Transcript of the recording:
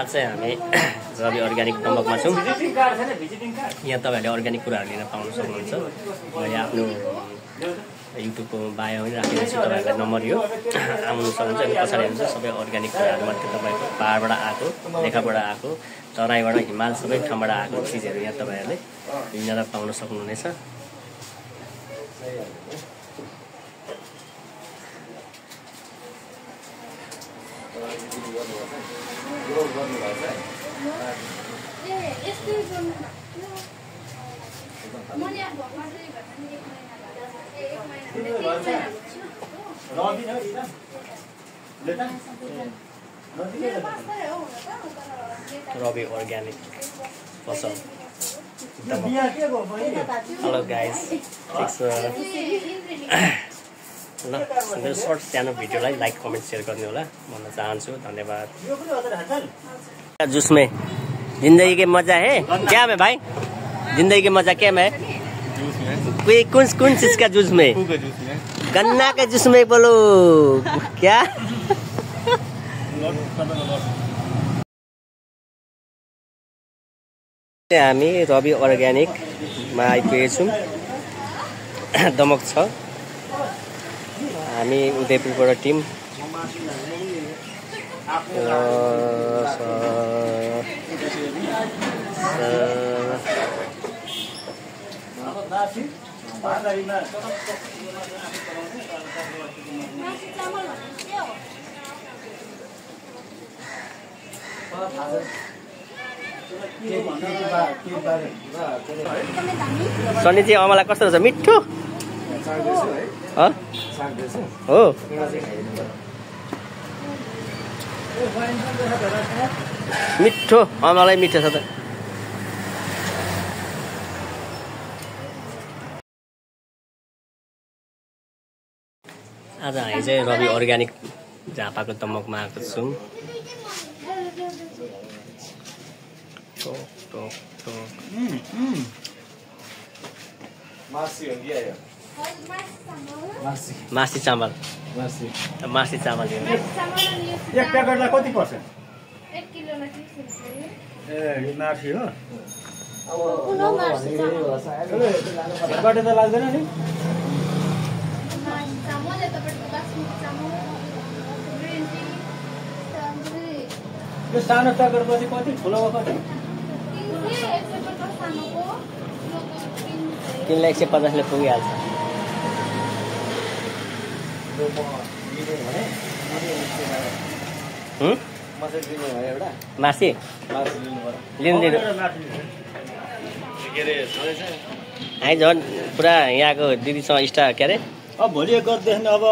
आज चाहिँ हामी रवि अर्ग्यानिक दमकमा छौँ। यहाँ तपाईँहरूले अर्ग्यानिक कुराहरू लिन पाउन सक्नुहुन्छ। मैले आफ्नो युट्युबको बायो पनि राखेको छु, तपाईँहरूलाई नम्बर यो आउनु सक्नुहुन्छ। अनि पछाडि हुन्छ सबै अर्ग्यानिक कुराहरू मात्रै तपाईँको पाहाडबाट आएको, लेखाबाट आएको, तराईबाट हिमाल सबै ठाउँबाट आएको चिजहरू यहाँ तपाईँहरूले लिन पाउन सक्नुहुनेछ। रवि अर्ग्यानिक पसल। हेलो गाइस, ल मेरो सर्ट सानो भिडियोलाई लाइक कमेन्ट सेयर गर्ने होला भन्न चाहन्छु। धन्यवाद। जूस में जिंदगी के मजा है क्या में भाई? जिंदगी के मजा क्या में? कोई कौन चीज का जूस में? गन्ना के जूस में बोलो क्या? हामी रवि अर्ग्यानिकमा आइपुगेका छौँ। दमक छ। हामी उदयपुरबाट टिम सनीजी अमला कस्तो रहेछ? मिठो हो। मिठो अमलै मिठो छ त। आज हामी चाहिँ रवि अर्ग्यानिक झापाको दमकमा आएको छौँ। मासी चामल एक प्याकेटलाई कति पर्छ? 1 किलोमा 30 रुपैयाँ। ए यो मासी हो। घरबाट त लाग्दैन नि। यो सानो प्याकेट पछि कति, ठुलोमा कति? किनलाई 150 ले पुगिहाल्छ। मासी लिनु है झन् पुरा यहाँको दिदीसँग स्टार के अरे अब भोलि गर्दैन अब